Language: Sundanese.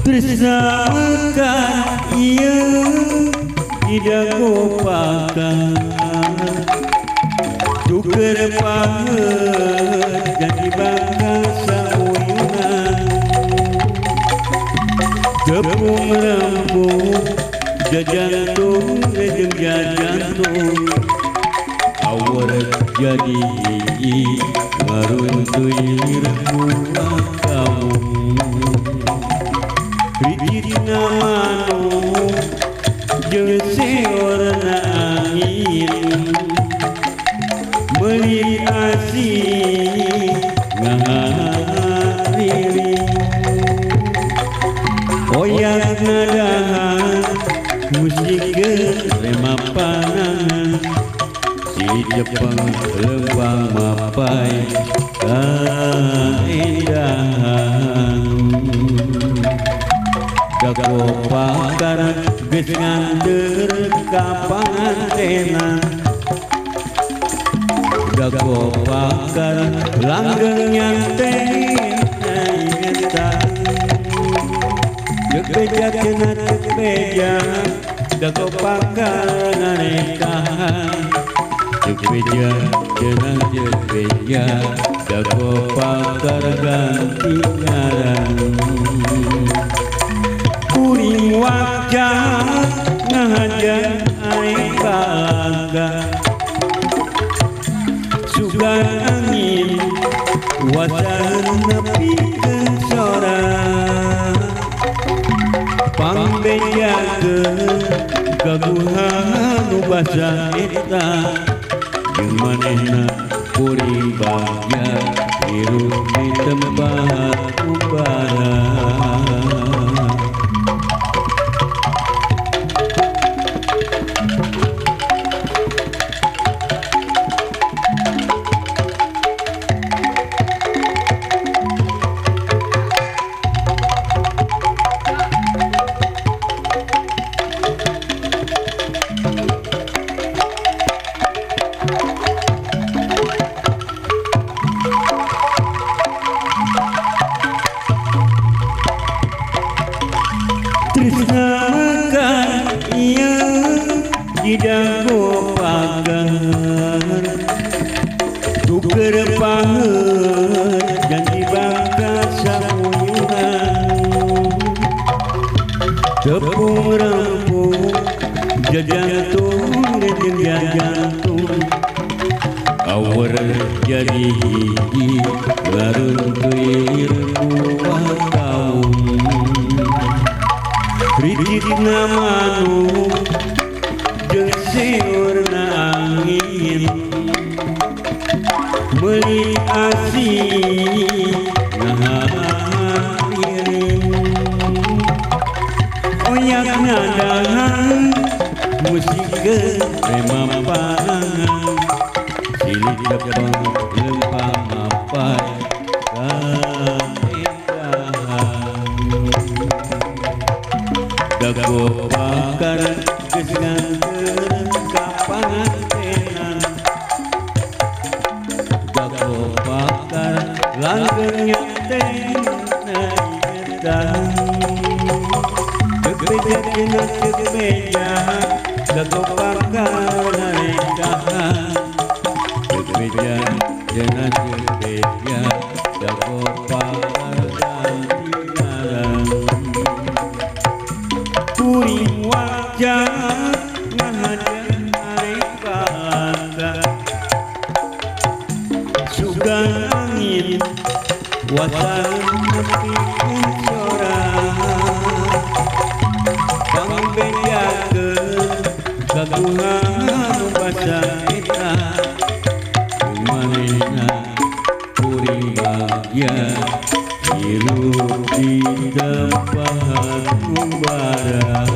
Tresna mekar ieu tidak gopakan tuker paheut jadi bakal sauyunan tepung rembung jajantung jeung jajantung awur jadi hiji ngaruntuy rembuang kamu Rijitna manuk jeung seorna angin meuli asih ngahariring oyak nadahan musik rema panangan si Jepang lembang mapai kaendahan Dago pakar geus nganteur ka pangantenan Dago pakar langgeng nyanten eta Jeung beja cenah teu beja Dago pakar ngarekahan Jeung beja cenah teu beja Dago pakar ganti ngaran Kuring wajah ngahajan aing bangga Sugan angin wasaheun nepikeun sora Pangbejakeun gaguhan nu basa eta Jeung manehna kuring bagja hirup di tempat umbara. Tresna mekar ieu di dago pagar tuker paheut janji bakal sauyunan tepung rempung jajantung jeung jajantung awur jadi hiji ngaruntuy rembuang kaum Rijitna manuk jeung seurna angin meuli asih ngahariring oyak nadahan musik rema panangan silih tepang lempang mapai kaendahan Dago pakar geus nganteur ka pangantenan Dago pakar langgeng nyanten eta Ceuk beja cenah ceuk beja Dago pakar ngarekahan Ceuk beja cenah ceuk beja Dago pakar ganti ngaran Kuring wajah ngahajan arek bangga Sugan angin wasaheun nepikeun sora Pangbejakeun gaguhan nu basa eta Jeung manehna kuring bagja hirup di tempat umbara.